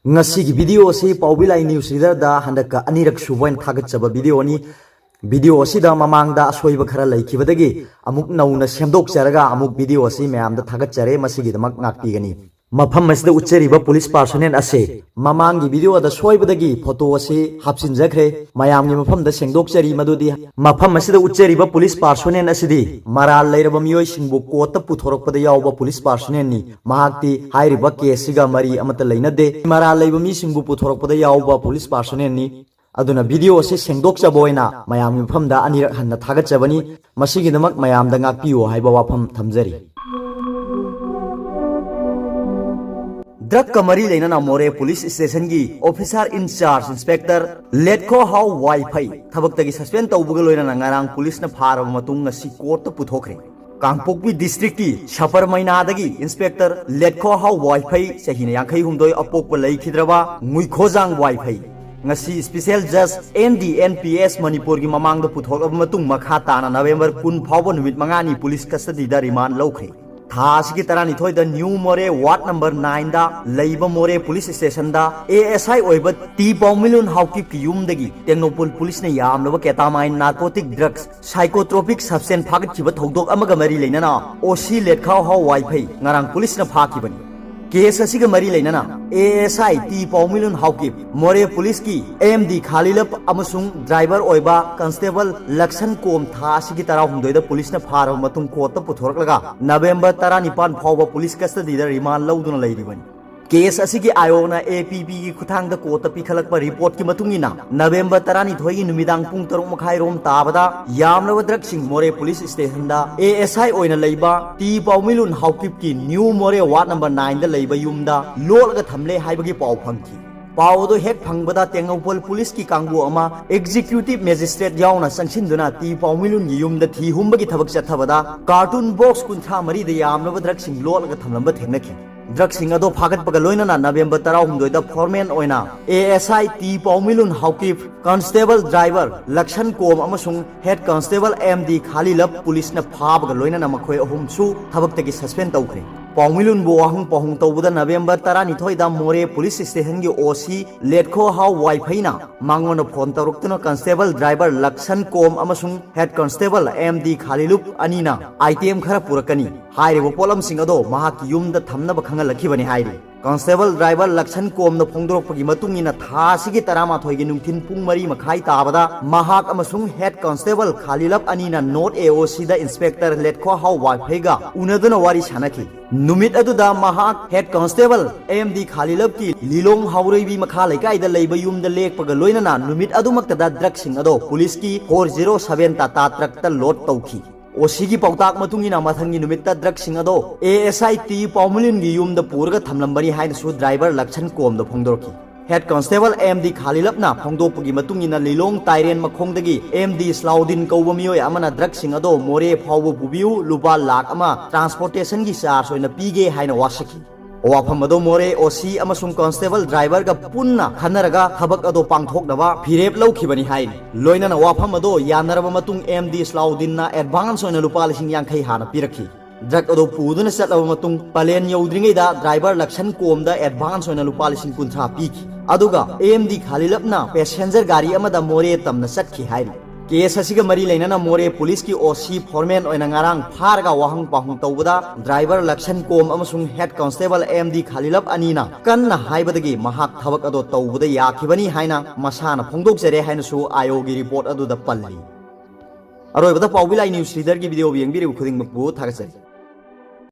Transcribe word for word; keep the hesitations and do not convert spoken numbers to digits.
ꯉꯁꯤꯒꯤ video ꯑꯁꯤ ꯄꯥꯎꯕꯤ ꯂꯥꯏ news readerꯗ ꯍꯟꯗꯛꯀ ꯑꯅꯤꯔꯛ ꯁꯨꯕ ꯑꯣꯏꯅ ꯊꯥꯒꯠꯆꯕ videoꯅꯤ꯫ Video ꯑꯁꯤꯗ ꯃꯃꯥꯡꯗ ꯑꯁꯣꯏꯕ ꯈꯔ ꯂꯩꯈꯤꯕꯗꯒꯤ ꯑꯃꯨꯛ ꯅꯧꯅ ꯁꯦꯝꯗꯣꯛꯆꯔꯒ ꯑꯃꯨꯛ video ꯑꯁꯤ ꯃꯌꯥꯝꯗ ꯊꯥꯒꯠꯆꯔꯦ, ꯃꯁꯤꯒꯤꯗꯃꯛ ꯉꯥꯛꯄꯤꯒꯅꯤ꯫ ꯃꯐꯝ ꯑꯁꯤꯗ ꯎꯠꯆꯔꯤꯕ police personnel ꯑꯁꯤ ꯃꯃꯥꯡꯒꯤ videoꯗ ꯁꯣꯏꯕꯗꯒꯤ photo ꯑꯁꯤ ꯍꯥꯞꯆꯤꯟꯖꯈ꯭ꯔꯦ꯫ ꯃꯌꯥꯝꯒꯤ ꯃꯐꯝꯗ ꯁꯦꯡꯗꯣꯛꯆꯔꯤ ꯃꯗꯨꯗꯤ ꯃꯐꯝ ꯑꯁꯤꯗ ꯎꯠꯆꯔꯤꯕ police personnel ꯑꯁꯤꯗꯤ ꯃꯔꯥꯜ ꯂꯩꯔꯕ ꯃꯤꯑꯣꯏꯁꯤꯡꯕꯨ courtꯇ ꯄꯨꯊꯣꯔꯛꯄꯗ ꯌꯥꯎꯕ police personnelꯅꯤ꯫ ꯃꯍꯥꯛꯇꯤ ꯍꯥꯏꯔꯤꯕ caseꯁꯤꯒ ꯃꯔꯤ ꯑꯃꯠꯇ ꯂꯩꯅꯗꯦ꯫ ꯃꯔꯥꯜ ꯂꯩꯕ ꯃꯤꯁꯤꯡꯕꯨ ꯄꯨꯊꯣꯔꯛꯄꯗ ꯌꯥꯎꯕ police personnelꯅꯤ꯫ ꯑꯗꯨꯅ video ꯑꯁꯤ ꯁꯦꯡꯗꯣꯛꯆꯕ ꯑꯣꯏꯅ ꯃꯌꯥꯝꯒꯤ ꯃꯐꯝꯗ ꯑꯅꯤꯔꯛ ꯍꯟꯅ ꯊꯥꯒꯠꯆꯕꯅꯤ꯫ ꯃꯁꯤꯒꯤꯗꯃꯛ ꯃꯌꯥꯝꯗ ꯉꯥꯛꯄꯤꯌꯨ ꯍꯥꯏꯕ ꯋꯥꯐꯝ ꯊꯝꯖꯔꯤ꯫ Drugꯀ ꯃꯔꯤ ꯂꯩꯅꯅ ꯃꯣꯔꯦ police stationꯒꯤ officer in charge inspector ꯂꯦꯠꯈꯣ ꯍꯥꯎ ꯋꯥꯏꯐꯩ ꯊꯕꯛꯇꯒꯤ suspend ꯇꯧꯕꯒ ꯂꯣꯏꯅꯅ ꯉꯔꯥꯡ policeꯅ ꯐꯥꯔꯕ ꯃꯇꯨꯡ ꯉꯁꯤ courtꯇ ꯄꯨꯊꯣꯛꯈ꯭ꯔꯦ꯫ ꯀꯥꯡꯄꯣꯛꯄꯤ districtꯀꯤ ꯁꯄꯔ ꯃꯩꯅꯥꯗꯒꯤ inspector ꯂꯦꯠꯈꯣ ꯍꯥꯎ ꯋꯥꯏꯐꯩ ꯆꯍꯤꯅ ꯌꯥꯡꯈꯩ ꯍꯨꯝꯗꯣꯏ ꯑꯄꯣꯛꯄ ꯂꯩꯈꯤꯗ꯭ꯔꯕ ꯉꯨꯏꯈꯣꯖꯥꯡ ꯋꯥꯏꯐꯩ ꯉꯁꯤ special judge N D N P S ꯃꯅꯤꯄꯨꯔꯒꯤ ꯃꯃꯥꯡꯗ ꯄꯨꯊꯣꯛꯂꯕ ꯃꯇꯨꯡ ꯃꯈꯥ ꯇꯥꯅ November ꯀꯨꯟ ꯐꯥꯎꯕ ꯅꯨꯃꯤꯠ ꯃꯉꯥꯅꯤ police custodyꯗ remand ꯂꯧꯈ꯭ꯔꯦ꯫ ꯊꯥ ꯑꯁꯤꯒꯤ ꯇꯔꯥꯅꯤꯊꯣꯏꯗ New ꯃꯣꯔꯦ ward number nineꯗ ꯂꯩꯕ ꯃꯣꯔꯦ police stationꯗ A S I ꯑꯣꯏꯕ ꯇꯤ ꯄꯥꯎꯃꯤꯂꯨꯟ ꯍꯥꯎꯀꯤꯞꯀꯤ ꯌꯨꯝꯗꯒꯤ ꯇꯦꯡꯅꯧꯄꯜ policeꯅ ꯌꯥꯝꯂꯕ ketamine narcotic drugs psychotropic substance ꯐꯥꯒꯠꯈꯤꯕ ꯊꯧꯗꯣꯛ ꯑꯃꯒ ꯃꯔꯤ ꯂꯩꯅꯅ O C ꯂꯦꯠꯈꯥꯎ ꯍꯥꯎ ꯋꯥꯏꯐꯩ ꯉꯔꯥꯡ policeꯅ ꯐꯥꯈꯤꯕꯅꯤ꯫ Case ꯑꯁꯤꯒ ꯃꯔꯤ ꯂꯩꯅꯅ A S I ꯇꯤ ꯄꯥꯎꯃꯤꯂꯨꯟ ꯍꯥꯎꯀꯤꯞ, ꯃꯣꯔꯦ policeꯀꯤ M D ꯈꯥꯂꯤꯂꯞ ꯑꯃꯁꯨꯡ driver ꯑꯣꯏꯕ constable ꯂꯛꯁꯟ ꯀꯣꯝ ꯊꯥ ꯑꯁꯤꯒꯤ ꯇꯔꯥꯍꯨꯝꯗꯣꯏꯗ policeꯅ ꯐꯥꯔꯕ ꯃꯇꯨꯡ courtꯇ ꯄꯨꯊꯣꯔꯛꯂꯒ November ꯇꯔꯥꯅꯤꯄꯥꯟ ꯐꯥꯎꯕ police custodyꯗ remand ꯂꯧꯗꯨꯅ ꯂꯩꯔꯤꯕꯅꯤ꯫ Case ꯑꯁꯤꯒꯤ ꯑꯥꯌꯣꯒꯅ A P Bꯒꯤ ꯈꯨꯠꯊꯥꯡꯗ courtꯇ ꯄꯤꯈꯠꯂꯛꯄ reportꯀꯤ ꯃꯇꯨꯡ ꯏꯟꯅ November ꯇꯔꯥꯅꯤꯊꯣꯏꯒꯤ ꯅꯨꯃꯤꯗꯥꯡ ꯄꯨꯡ ꯇꯔꯨꯛ ꯃꯈꯥꯏ ꯔꯣꯝ ꯇꯥꯕꯗ ꯌꯥꯝꯂꯕ drugꯁꯤꯡ ꯃꯣꯔꯦ police stationꯗ A S I ꯑꯣꯏꯅ ꯂꯩꯕ ꯇꯤ ꯄꯥꯎꯃꯤꯂꯨꯟ ꯍꯥꯎꯀꯤꯞꯀꯤ New ꯃꯣꯔꯦ ward number nineꯗ ꯂꯩꯕ ꯌꯨꯝꯗ ꯂꯣꯠꯂꯒ ꯊꯝꯂꯦ ꯍꯥꯏꯕꯒꯤ ꯄꯥꯎ ꯐꯪꯈꯤ꯫ ꯄꯥꯎ ꯑꯗꯨ ꯍꯦꯛ ꯐꯪꯕꯗ ꯇꯦꯡꯅꯧꯄꯜ policeꯀꯤ ꯀꯥꯡꯕꯨ ꯑꯃ executive magistrate ꯌꯥꯎꯅ ꯆꯪꯁꯤꯟꯗꯨꯅ ꯇꯤ ꯄꯥꯎꯃꯤꯂꯨꯟꯒꯤ ꯌꯨꯝꯗ ꯊꯤ ꯍꯨꯝꯕꯒꯤ ꯊꯕꯛ ꯆꯠꯊꯕꯗ carton box ꯀꯨꯟꯊ꯭ꯔꯥ ꯃꯔꯤꯗ ꯌꯥꯝꯂꯕ drugꯁꯤꯡ ꯂꯣꯠꯂꯒ ꯊꯝꯂꯝꯕ ꯊꯦꯡꯅꯈꯤ꯫ Drugꯁꯤꯡ ꯑꯗꯣ ꯐꯥꯒꯠꯄꯒ ꯂꯣꯏꯅꯅ November ꯇꯔꯥꯍꯨꯝꯗꯣꯏꯗ foreman ꯑꯣꯏꯅ A S I ꯇꯤ ꯄꯥꯎꯃꯤꯂꯨꯟ ꯍꯥꯎꯀꯤꯞ, constable driver ꯂꯛꯁꯟ ꯀꯣꯝ ꯑꯃꯁꯨꯡ head constable M D ꯈꯥꯂꯤꯂꯞ policeꯅ ꯐꯥꯕꯒ ꯂꯣꯏꯅꯅ ꯃꯈꯣꯏ ꯑꯍꯨꯝꯁꯨ ꯊꯕꯛꯇꯒꯤ suspend ꯇꯧꯈ꯭ꯔꯦ꯫ ꯄꯥꯎꯃꯤꯂꯨꯟꯕꯨ ꯋꯥꯍꯪ ꯄꯥꯎꯍꯪ ꯇꯧꯕꯗ ꯅꯕꯦꯝꯕꯔ ꯇꯔꯥꯅꯤꯊꯣꯏꯗ ꯃꯣꯔꯦ ꯄꯨꯂꯤꯁ ꯁ꯭ꯇꯦꯁꯟꯒꯤ ꯑꯣ ꯁꯤ ꯂꯦꯠꯈꯣꯍꯥꯎ ꯋꯥꯏꯐꯩꯅ ꯃꯉꯣꯟꯗ ꯐꯣꯟ ꯇꯧꯔꯛꯇꯨꯅ ꯀꯟꯁꯇꯦꯕꯜ ꯗ꯭ꯔꯥꯏꯚꯔ ꯂꯛꯁꯟ ꯀꯣꯝ ꯑꯃꯁꯨꯡ ꯍꯦꯗ ꯀꯟꯁꯇꯦꯕꯜ ꯑꯦꯝ ꯗꯤ ꯈꯥꯂꯤꯂꯨꯞ ꯑꯅꯤꯅ ꯑꯥꯏꯇꯦꯝ ꯈꯔ ꯄꯨꯔꯛꯀꯅꯤ꯫ ꯍꯥꯏꯔꯤꯕ ꯄꯣꯠꯂꯝꯁꯤꯡ ꯑꯗꯣ ꯃꯍꯥꯛꯀꯤ ꯌꯨꯝꯗ ꯊꯝꯅꯕ ꯈꯪꯍꯜꯂꯛꯈꯤꯕꯅꯤ ꯍꯥꯏꯔꯤ꯫ ꯀꯟꯁꯇꯦꯕꯜ ꯗ꯭ꯔꯥꯏꯚꯔ ꯂꯛꯁꯟ ꯀꯣꯝꯅ ꯐꯣꯡꯗꯣꯔꯛꯄꯒꯤ ꯃꯇꯨꯡ ꯏꯟꯅ ꯊꯥ ꯑꯁꯤꯒꯤ ꯇꯔꯥꯃꯥꯊꯣꯏꯒꯤ ꯅꯨꯡꯊꯤꯜ ꯄꯨꯡ ꯃꯔꯤ ꯃꯈꯥꯏ ꯇꯥꯕꯗ ꯃꯍꯥꯛ ꯑꯃꯁꯨꯡ ꯍꯦꯗ ꯀꯟꯁꯇꯦꯕꯜ ꯈꯥꯂꯤꯂꯞ ꯑꯅꯤꯅ ꯅꯣꯔꯠ ꯑꯦ ꯑꯣ ꯁꯤꯗ ꯏꯟꯁꯄꯦꯛꯇꯔ ꯂꯦꯠꯈꯣꯍꯥꯎ ꯋꯥꯏꯐꯩꯒ ꯎꯅꯗꯨꯅ ꯋꯥꯔꯤ ꯁꯥꯟꯅꯈꯤ꯫ ꯅꯨꯃꯤꯠ ꯑꯗꯨꯗ ꯃꯍꯥꯛ ꯍꯦꯗ ꯀꯟꯁꯇꯦꯕꯜ ꯑꯦꯝ ꯗꯤ ꯈꯥꯂꯤꯂꯞꯀꯤ ꯂꯤꯂꯣꯡ ꯍꯥꯎꯔꯩꯕꯤ ꯃꯈꯥ ꯂꯩꯀꯥꯏꯗ ꯂꯩꯕ ꯌꯨꯝꯗ ꯂꯦꯛꯄꯒ ꯂꯣꯏꯅꯅ ꯅꯨꯃꯤꯠ ꯑꯗꯨꯃꯛꯇꯗ ꯗ꯭ꯔꯒꯁꯤꯡ ꯑꯗꯣ ꯄꯨꯂꯤꯁꯀꯤ ꯐꯣꯔ ꯖꯤꯔꯣ ꯁꯚꯦꯟ ꯇꯥꯇꯥ ꯇ꯭ꯔꯛꯇ ꯂꯣꯗ ꯇꯧꯈꯤ꯫ ꯑꯣ ꯁꯤꯒꯤ ꯄꯥꯎꯇꯥꯛ ꯃꯇꯨꯡ ꯏꯟꯅ ꯃꯊꯪꯒꯤ ꯅꯨꯃꯤꯠꯇ ꯗ꯭ꯔꯒꯁꯤꯡ ꯑꯗꯣ ꯑꯦ ꯑꯦꯁ ꯑꯥꯏ ꯇꯤ ꯄꯥꯎꯃꯤꯂꯤꯟꯒꯤ ꯌꯨꯝꯗ ꯄꯨꯔꯒ ꯊꯝꯂꯝꯕꯅꯤ ꯍꯥꯏꯅꯁꯨ ꯗ꯭ꯔꯥꯏꯚꯔ ꯂꯛꯁꯟ ꯀꯣꯝꯗ ꯐꯣꯡꯗꯣꯔꯛꯈꯤ꯫ ꯍꯦꯗ ꯀꯟꯁꯇꯦꯕꯜ ꯑꯦꯝ ꯗꯤ ꯈꯥꯂꯤꯂꯞꯅ ꯐꯣꯡꯗꯣꯛꯄꯒꯤ ꯃꯇꯨꯡ ꯏꯟꯅ ꯂꯤꯂꯣꯡ ꯇꯥꯏꯔꯦꯟ ꯃꯈꯣꯡꯗꯒꯤ ꯑꯦꯝ ꯗꯤ ꯁꯂꯥꯎꯗꯤꯟ ꯀꯧꯕ ꯃꯤꯑꯣꯏ ꯑꯃꯅ ꯗ꯭ꯔꯒꯁꯤꯡ ꯑꯗꯣ ꯃꯣꯔꯦ ꯐꯥꯎꯕ ꯄꯨꯕꯤꯌꯨ, ꯂꯨꯄꯥ ꯂꯥꯈ ꯑꯃ ꯇ꯭ꯔꯥꯟꯁꯄꯣꯔꯇꯦꯁꯟꯒꯤ ꯆꯥꯔꯖ ꯑꯣꯏꯅ ꯄꯤꯒꯦ ꯍꯥꯏꯅ ꯋꯥꯁꯛꯈꯤ꯫ ꯋꯥꯐꯝ ꯑꯗꯣ ꯃꯣꯔꯦ ꯑꯣ ꯁꯤ ꯑꯃꯁꯨꯡ ꯀꯟꯁꯇꯦꯕꯜ ꯗ꯭ꯔꯥꯏꯚꯔꯒ ꯄꯨꯟꯅ ꯈꯟꯅꯔꯒ ꯊꯕꯛ ꯑꯗꯣ ꯄꯥꯡꯊꯣꯛꯅꯕ ꯐꯤꯔꯦꯞ ꯂꯧꯈꯤꯕꯅꯤ ꯍꯥꯏꯔꯤ꯫ ꯂꯣꯏꯅꯅ ꯋꯥꯐꯝ ꯑꯗꯣ ꯌꯥꯅꯔꯕ ꯃꯇꯨꯡ ꯑꯦꯝ ꯗꯤ ꯁꯂꯥꯎꯗꯤꯟꯅ ꯑꯦꯗꯚꯥꯟꯁ ꯑꯣꯏꯅ ꯂꯨꯄꯥ ꯂꯤꯁꯤꯡ ꯌꯥꯡꯈꯩ ꯍꯥꯟꯅ ꯄꯤꯔꯛꯈꯤ꯫ ꯗ꯭ꯔꯒ ꯑꯗꯨ ꯄꯨꯗꯨꯅ ꯆꯠꯂꯕ ꯃꯇꯨꯡ ꯄꯂꯦꯟ ꯌꯧꯗ꯭ꯔꯤꯉꯩꯗ ꯗ꯭ꯔꯥꯏꯚꯔ ꯂꯛꯁꯟ ꯀꯣꯝꯗ ꯑꯦꯗꯚꯥꯟꯁ ꯑꯣꯏꯅ ꯂꯨꯄꯥ ꯂꯤꯁꯤꯡ ꯀꯨꯟꯊ꯭ꯔꯥ ꯄꯤꯈꯤ꯫ ꯑꯗꯨꯒ ꯑꯦꯝ ꯗꯤ ꯈꯥꯂꯤꯂꯞꯅ ꯄꯦꯁꯦꯟꯖꯔ ꯒꯥꯔꯤ ꯑꯃꯗ ꯃꯣꯔꯦ ꯇꯝꯅ ꯆꯠꯈꯤ ꯍꯥꯏꯔꯤ꯫ ꯀꯦꯁ ꯑꯁꯤꯒ ꯃꯔꯤ ꯂꯩꯅꯅ ꯃꯣꯔꯦ ꯄꯨꯂꯤꯁꯀꯤ ꯑꯣ ꯁꯤ ꯐꯣꯔꯃꯦꯟ ꯑꯣꯏꯅ ꯉꯔꯥꯡ ꯐꯥꯔꯒ ꯋꯥꯍꯪ ꯄꯥꯎꯍꯪ ꯇꯧꯕꯗ ꯗ꯭ꯔꯥꯏꯚꯔ ꯂꯛꯁꯟ ꯀꯣꯝ ꯑꯃꯁꯨꯡ ꯍꯦꯗ ꯀꯟꯁꯇꯦꯕꯜ ꯑꯦꯝ ꯗꯤ ꯈꯥꯂꯤꯂꯞ ꯑꯅꯤꯅ ꯀꯟꯅ ꯍꯥꯏꯕꯗꯒꯤ ꯃꯍꯥꯛ ꯊꯕꯛ ꯑꯗꯣ ꯇꯧꯕꯗ ꯌꯥꯈꯤꯕꯅꯤ ꯍꯥꯏꯅ ꯃꯁꯥꯅ ꯐꯣꯡꯗꯣꯛꯆꯔꯦ ꯍꯥꯏꯅꯁꯨ ꯑꯥꯏ ꯑꯣꯒꯤ ꯔꯤꯄꯣꯔꯠ ꯑꯗꯨꯗ ꯄꯜꯂꯤ꯫ ꯑꯔꯣꯏꯕꯗ ꯄꯥꯎꯕꯤ ꯂꯥꯏ ꯅ꯭ꯌꯨꯁ ꯔꯤꯗꯔꯒꯤ ꯚꯤꯗꯤꯑꯣ ꯌꯦꯡꯕꯤꯔꯤꯕ ꯈꯨꯗꯤꯡꯃꯛꯄꯨ ꯊꯥꯒꯠꯆꯔꯤ꯫